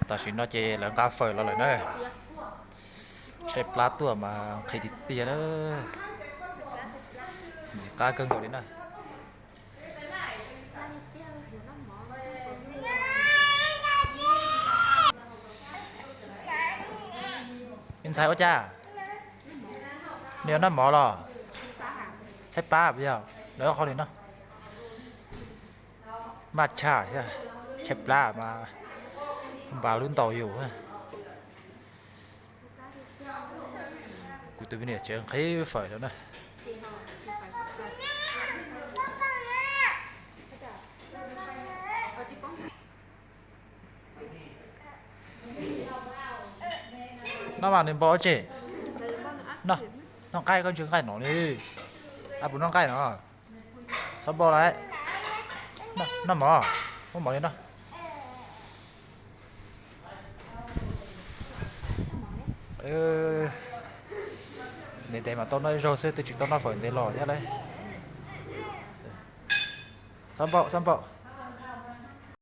Tam sim no ces lawv nqa fawm los lawm na. Tshaib plab tuaj mas nqhis tiag tiag na. Ntxim qab kawg nkaus li na. Me ntxhais ua cas? Nws noj mov los? Tshaib plab yog lawv qhov li no. Maj tshaj thiab, tshaib plab mas npas lub ntaus yus. Kuv tus me niam tsev nqhis fawm lawm na. Noj mas nws npau tseg. Noj nqaij, koj ntshe nqaij no li. Ab, puas noj nqaij no? Txhob npau lawm. Noj mov, muab mov li noj. Ntev ntev mas tau noj ib zaug xwb, twb tsis tau noj fawm ntev los thiab lauj. Txhob npau, txhob npau.